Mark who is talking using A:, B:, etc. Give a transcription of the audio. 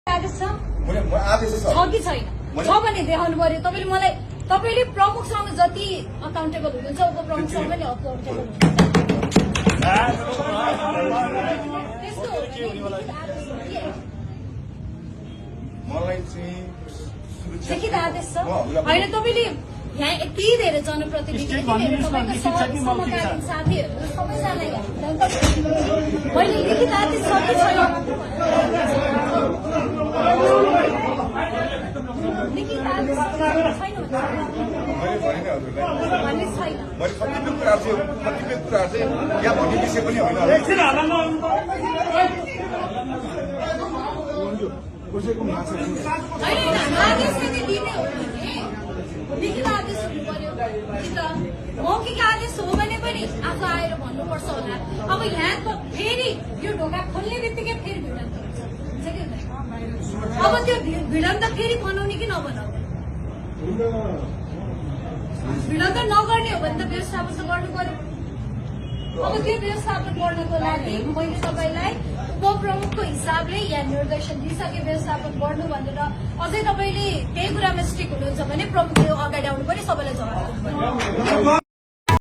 A: आदेश छ
B: आदेश
A: छ कि छैन? छ भने देखाउनु पर्यो। तपाईँले मलाई तपाईँले प्रमुखसँग जति अकाउन्टेबल हुनुहुन्छ उपप्रमुखसँग पनि अकाउन्टेबल हुनुहुन्छ। त्यस्तो हो भने
B: मलाई चाहिँ
A: लिखित आदेश छ होइन। तपाईँले यहाँ यति धेरै जनप्रतिनिधि तपाईँको समकालीन साथीहरू सबैजनालाई मैले लिखित आदेश छ कि छैन? लिखित आदेश छैन
B: मैले भने हजुरलाई
A: भन्ने छैन।
B: मैले कतिपय कुरा चाहिँ यहाँ भन्ने विषय पनि होइन। कसैको माछा
A: होइन आदेश नै दिने हो भने लिखित आदेश हुनु पर्यो कि त मौखिक आदेश हो भने पनि आफू आएर भन्नुपर्छ होला। अब यहाँ त फेरि यो ढोका खोल्ने बित्तिकै फेरि भिडन्त हुन्छ कि हुँदैन? अब त्यो भिडन्त फेरि बनाउने कि नबनाउने? भिडन्त नगर्ने हो भने त व्यवस्थापन त गर्नु पर्यो। अब त्यो व्यवस्थापन गर्नको लागि मैले तपाईँलाई उपप्रमुखको हिसाबले यहाँ निर्देशन दिइसके व्यवस्थापन गर्नु भनेर अझै तपाईँले त्यही कुरामा स्ट्रिक हुनुहुन्छ भने प्रमुखले अगाडि आउनु पनि सबैलाई जवाब दिनु पर्यो।